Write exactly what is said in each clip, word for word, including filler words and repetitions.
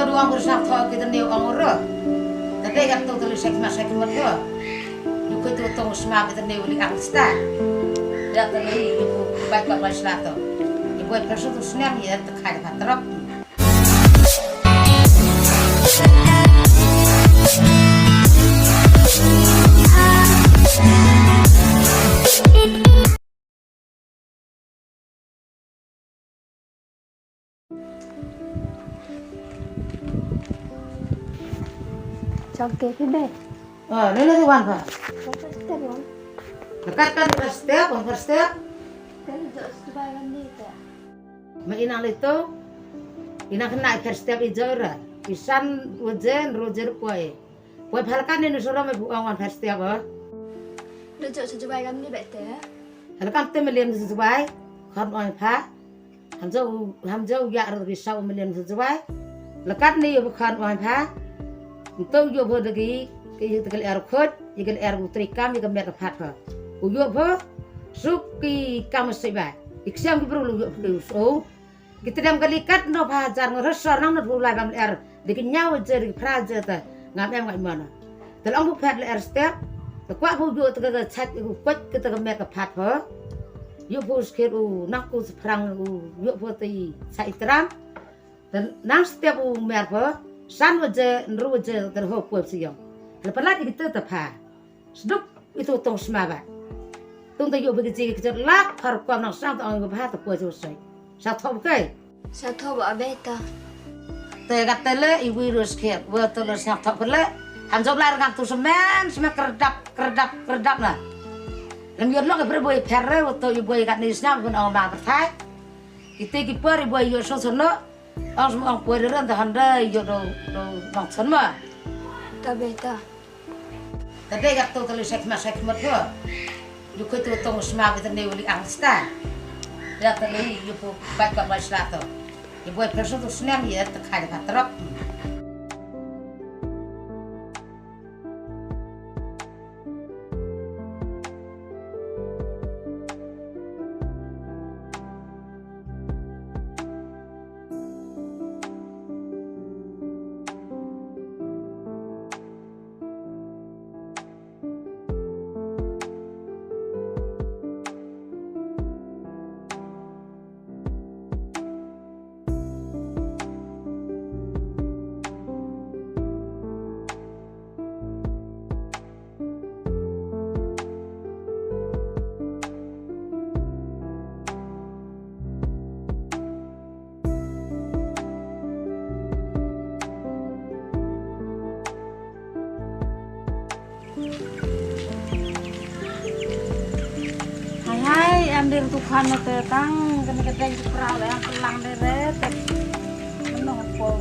Luang bersang tho kita neu ong ro. Tadi kan tu tulis sek mas sek mut ko. Luku tu tong sma kita neu li ang sta. Ya tadi luku baik kau mas lato. Ibu perso tu senang ya tekai dekat truk. Chok ke phi be. Ah, ni ni wan pha. Wan pha step wan. Lekat kan pha step, wan pha step. Kan jok subai wan ni ta. Ma inang le to. Inang kena pha step i jora. Isan wajen rojer koi. Poi phalkan ni nusura me bu ong wan pha step ba. Dah jok sa jubai kam ni bete. Halkan te million sa jubai. Kan ong pha. Ham jok ham jok ya ro ki sa million sa jubai. Lekat ni bu kan ong pha. Ntu yo bu dagi ki yo tegal er khot, yo gal er bu trikam, yo gal met phat pha. U yo bu suk ki kam sa ba. Iksiam ki bru lu yo bu so. Kita dem kali kat no pha hajar ngo rasa nang no pulai bam er. Deki nyaw je deki phra je te ngam em ngai mana. Te long bu phet le er step. Te kwah bu yo te ka chait u kwat kita ka met ka phat pha. Yo bu skhet u nak u sprang u yo bu te chait tram. Te nang step u mer pha san waje nru waje te ho pha siang. Le pala kita te pha. Sduk itu tong sma ba. Tung ta yu bigi ji ki lak phar kwam nang sang ta ong ba ta poi jo sai. Sa thok kai. Sa thok ba beta. Te gat te le i wi rus ke wa to le sa thok le. Han job lar ngam tu semen semen kerdap kerdap kerdap na. Lem yot lok bre boi pher re wa to i boi gat ni sna bun ong ma ka thai. Ite ki par i boi yo so so no. Ong sma ong poi re ran ta han da yo do do nang son ma. Ta beta. Tadi kat tu tulis sek mas sek mut ko. Luku tu tong sma kita neu li ang sta. Ya tadi yu pu baik kau mas lato. Ibu perso tu senang ya tekai dekat truk. Hai hai, em dir tu khan na te tang, kani ka deng tu prau le, em pelang de re, te. Menung po.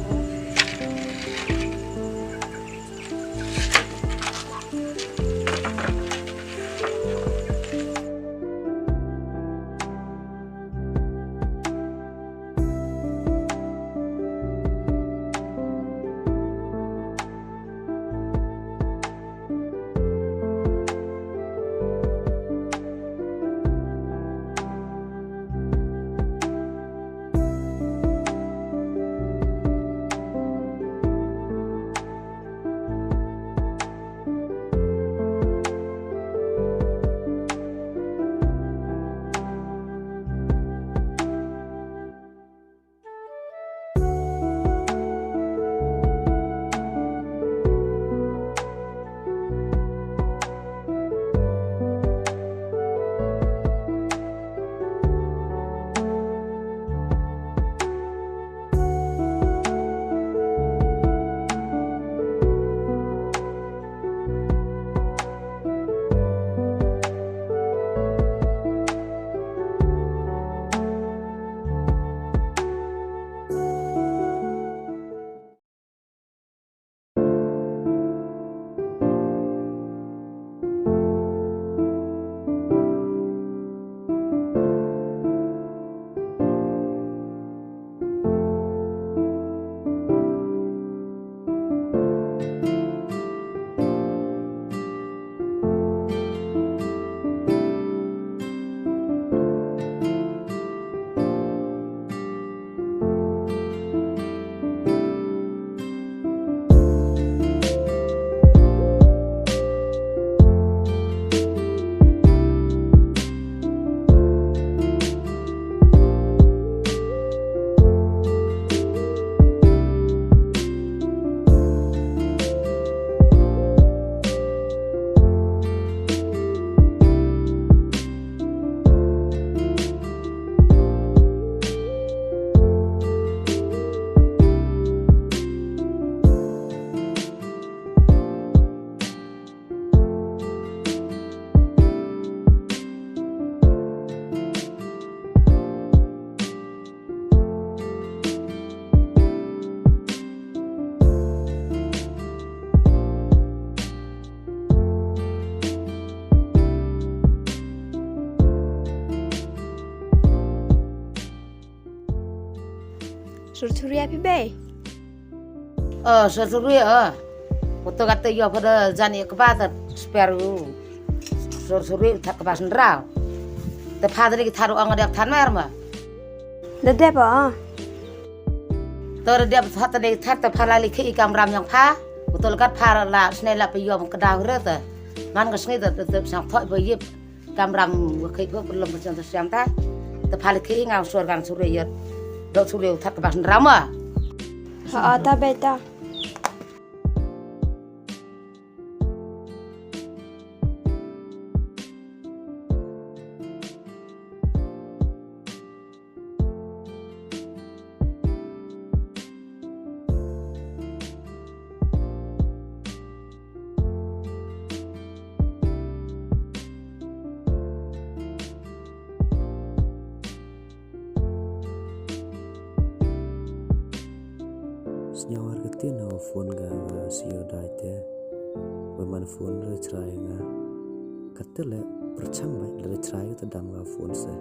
Sur suri api bei. Oh, sur suri, oh. Uto kata ïoh pada jani kaba ta spare u. Sur suri ta kaba sendrau. Ta pha tadi ki thar ong dep than mer ma. Da dep, oh. To da dep pha tadi thar ta pha la likhi i kamram yang pha. Uto lekat pha la sne la pa ïoh kadaw re ta. Man ka sngi ta ta sang thoi ba yip. Kamram wa khei pha purlem pha siam ta siam ta. Ta pha likhi i ngau sur kan suri yot. Dok suri u thar kaba sendrau ma. Ha, ta bei ta. Sñiaw ar ka tien ha u phone ka, ka Sioda te. Ba man phone re chrai nga. Kate le pyrchang bai le chrai ka te dam ka phone se.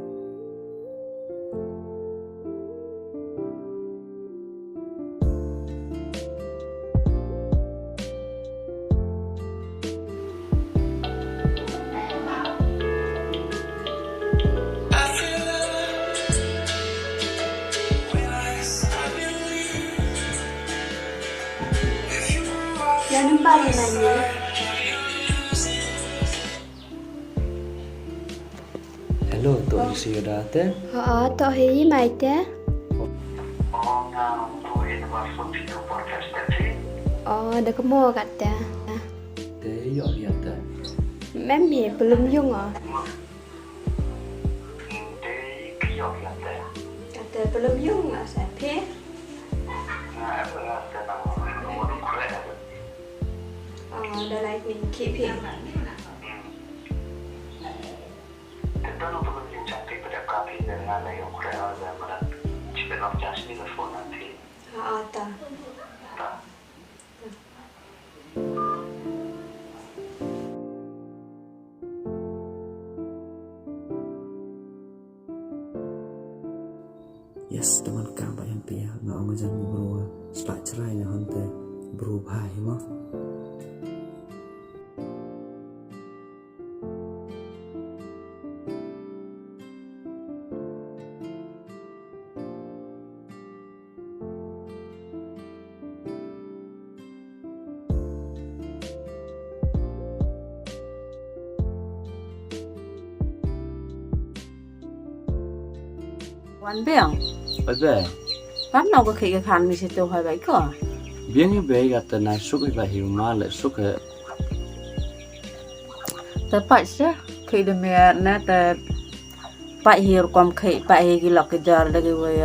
Hello, to hi Sioda te? Ha, to hi mai te. Oh, da kamo kat te. Te ïoh ïa te. Mem hi belum yung ah. Kat te belum yung ah sa phi. Oh, da lai min ki phi. Tentang apa kau bincang phi pada kau phi dan ngan lai aku rela dan mana. Cipet nak jas ni ke phone nanti. Ha, ta. Ta. Yes, teman ka ba yang pia nga ong jan bro. Sla chrai nya honte bro bha hi mo. Wan biang. Oi be. Pam nau ka khei ka khan mi situ hai bai ko. Biang hi be ka te na suk hi ba hi ma le suk he. Te pach se khei de me na te pach hi rukom khei pach hi ki lok ki jor de ki wei.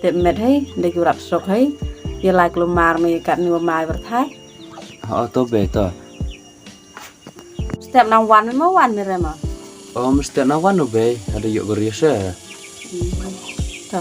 Te met hai de ki rap suk hai. Ye lai klumar me kat ni wa mai ber thai. Ha to be to. Step nang wan mo wan mi rema. Oh, mesti nak wan no be, ada yuk beri se. To.